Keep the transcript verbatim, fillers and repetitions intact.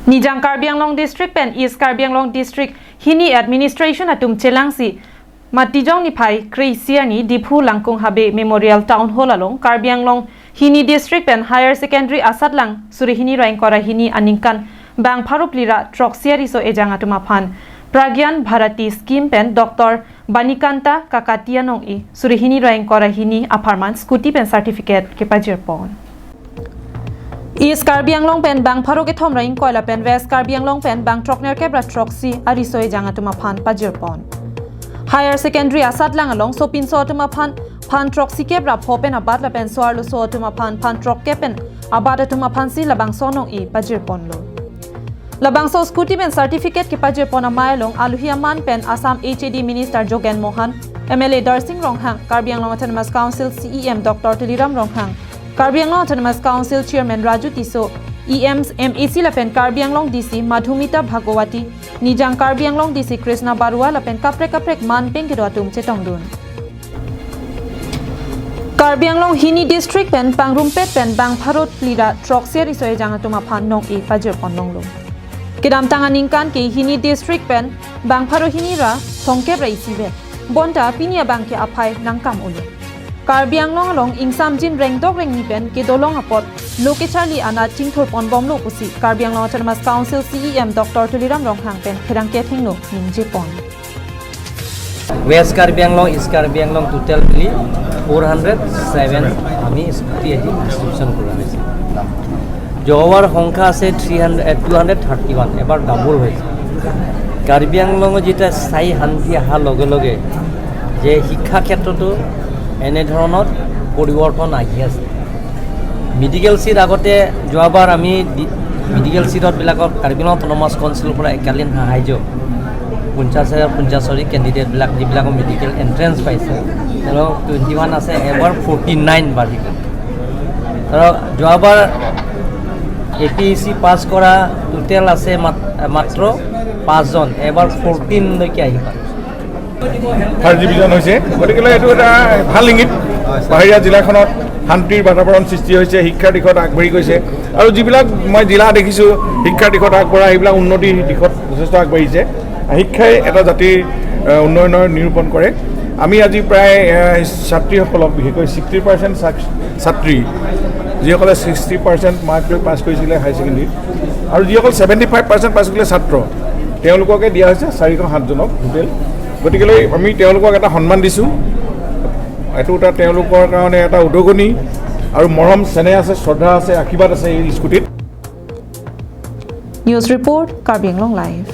Nijang Karbi Anglong District pen East Karbi Anglong District hini administration atum chelangsi Matijong niphai kre-isi arni Diphu Langkung Habe Memorial Town Hall along Karbi Anglong hini district pen higher secondary asatlang suri hini ra ingkoi ra hini aningkan bang pharo phli ra throksi ariso ejang atum aphan Pragyan Bharati scheme pen Doctor Banikanta Kakati anong-i suri hini ra ingkoi ra hini apharman scooty pen certificate kepajirpon. East Karbi Anglong pen bang pharo kethom ra ingkoi lapen West Karbi Anglong pen bang throknerkep ra throksi ariso ejang atum aphan pajirpon. Higher secondary asatlang along sopinso atum aphan phan throksi kep ra pho pen abat lapen so-arloso atum aphan phan throkkep pen abat atum aphansi labangso anong-i pajirponlo. Labangso scooty pen certificate kepajirpon amei along aluhi aman pen Assam H A D Minister Jogen Mohan, M L A Darsing Ronghang, Karbi Anglong Autonomous Council C E M Doctor Tuliram Ronghang, Karbi Anglong Autonomous Council Chairman Raju Tisso, E Ms, M A C lapen Karbi Anglong D C Madhumita Bhagawati, Nijang Karbi Anglong D C Krishna Barua lapen kaprek kaprek man pen kedo atum chetongdun. Karbi Anglong hini district pen pangrumpet pen bang pharo phli ra throksi ariso ejang atum aphan anong-i pajirpon longlo. Kedamtang aningkan ke hini district pen bang pharo hini ra thomkep ra isivet. Bonta pini abang ke aphai nangkam-olo. Karbi Anglong along ingsamjin rengdok rengni pen kedolong apot lo kecharli anat chingthurponbomlo pusi Karbi Anglong Autonomous Council C E M Doctor Tuliram Ronghang pen pherangke athengno ningjepon. West Karbi Anglong, East Karbi Anglong total mili four hundred seven আমি scooty আজি distribution কৰা হৈছে। যোৱাবাৰ সংখ্যা আছে three hundred, two hundred thirty one, এবাৰ ডাবল হৈছে। কাৰ্বি আংলঙত যেতিয়া স্থায়ী শান্তি অহাৰ লগে লগে যে শিক্ষা ক্ষেত্ৰতো এনেধৰণৰ পৰিৱৰ্তন আহি আছে। মেডিকেল চিট আগতে যোৱাবাৰ আমি মেডিকেল চিটতবিলাকত কাৰ্বি আংলং অট'নমাছ কাউন্সিলৰ পৰা এককালীন সাহায্য পঞ্চাছ হাজাৰ পঞ্চাছ চাৰি কেণ্ডিডেটবিলাক যিবিলাকৰ মেডিকেল এণ্ট্ৰেঞ্চ পাইছে, তেওঁলোকক টুৱেণ্টি ওৱান আছে, এবাৰ ফৰ্টি নাইন বাঢ়ি গ'ল। ধৰক যোৱাবাৰ এ পি ই চি পাছ কৰা টোটেল আছে মাত- মাত্ৰ পাঁচজন, এবাৰ ফৰ্টিনলৈকে আহি পালে। থাৰ্ড ডিভিজন হৈছে। গতিকেলৈ এইটো এটা ভাল ইংগিত। পাহাৰীয়া জিলাখনত শান্তিৰ বাতাবৰণ সৃষ্টি হৈছে, শিক্ষাৰ দিশত আগবাঢ়ি গৈছে। আৰু যিবিলাক মই জিলা দেখিছোঁ শিক্ষাৰ দিশত আগবঢ়া, সেইবিলাক উন্নতিৰ দিশত যথেষ্ট আগবাঢ়িছে। শিক্ষাই এটা জাতিৰ আহ, উন্নয়নৰ নিৰূপণ কৰে। আমি আজি প্ৰায় আহ, ছাত্ৰীসকলক, বিশেষকৈ ছিক্সটি পাৰ্চেণ্ট ছাত্ৰী, যিসকলে ছিক্সটি পাৰ্চেণ্ট মাৰ্ক লৈ পাছ কৰিছিলে হাই ছেকেণ্ডেৰীত আৰু যিসকল ছেভেণ্টি ফাইভ পাৰ্চেণ্ট পাছ কৰিছিলে ছাত্ৰ, তেওঁলোককে দিয়া হৈছে চাৰিশ সাতজনক টোটেল। গতিকেলৈ আমি তেওঁলোকক এটা সন্মান দিছোঁ। এইটো এটা তেওঁলোকৰ কাৰণে এটা উদগনি আৰু মৰম চেনেহ আছে, শ্ৰদ্ধা আছে, আশীৰ্বাদ আছে এই স্কুটিত। News report, Karbi Anglong Live.